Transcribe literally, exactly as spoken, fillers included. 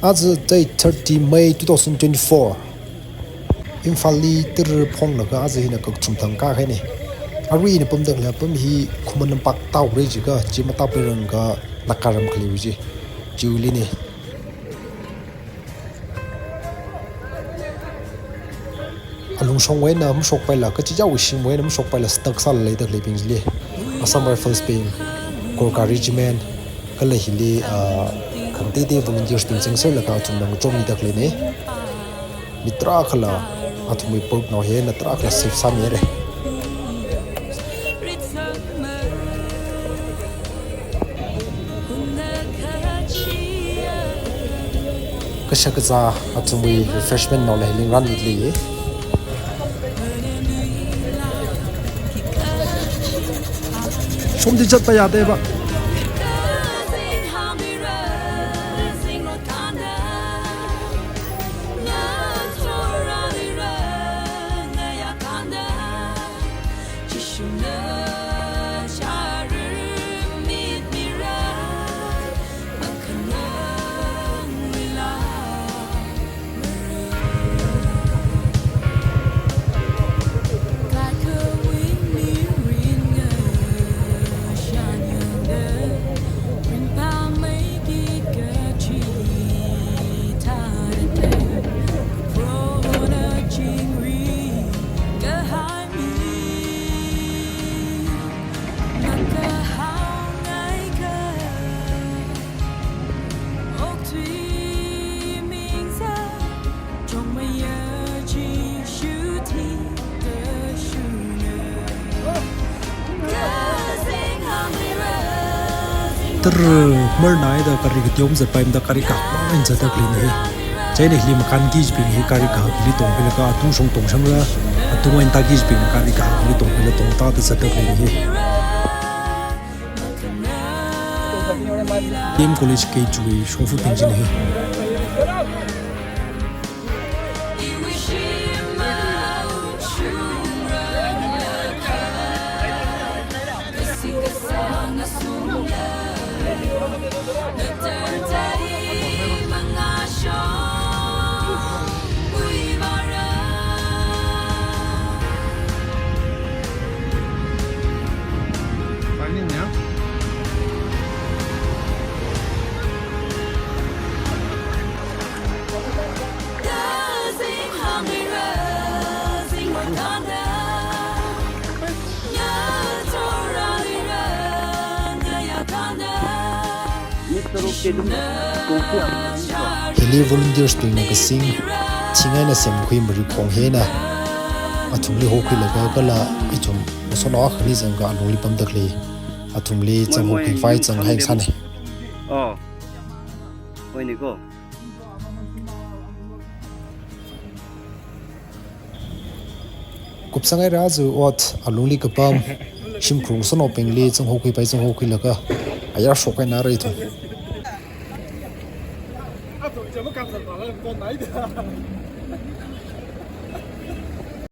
Aja date thirty May two thousand twenty-four. Imphalli tara phonglaga aja hina kakchungthang kāhaina. Aruina pamdakhalei apam hi Khuman Lampak tāhaora jiakha, chi matāpairanga Nagaram khaleiwui chi, chiwuili na. Alungshongwui eina mashokpaila, kachichāwui shimwui eina mashokpaila stuck sālala leidakhaleibing chili, Assam Rifles bing, Gorkha Regiment, kala hili, ah, khangateitei volunteers bing chingserlaga athumna ngachonmidakhaleina. Mi tarākhala athumwui boat nao hi eina tarākhala save sāmihaira. Kashak kazā athumwui refreshment naola hili ngarānmida leiya. Shomdi zatpa yādeiva. Tara marnaida gari kateom zatpaimada gari kahak eina zatdakhaleina hi. Chieina hili makānki chibing hi gari kahak hili tongkhuilaga atungshong tongshangla, atung eina tāki chibingna gari kahak hili tongkhuila tongtāda zatdakhaleina hi. D M College gate chiwui shongfabing china hi. Hili volunteers bingna kasing, thing eina semkhui marikhong hi eina athumli hokhuilaga kala ithum ngasotnao akhali zanglaga alungli pamdakhalei athumli zanghokhuikhavai zanghai sāna. Oh. Hoini ko. Kupsang eina aja ot alungli kapam shimkhur ngasotnaobingli zanghokhuipai zanghokhuilaga ayar shok eina rāi thong.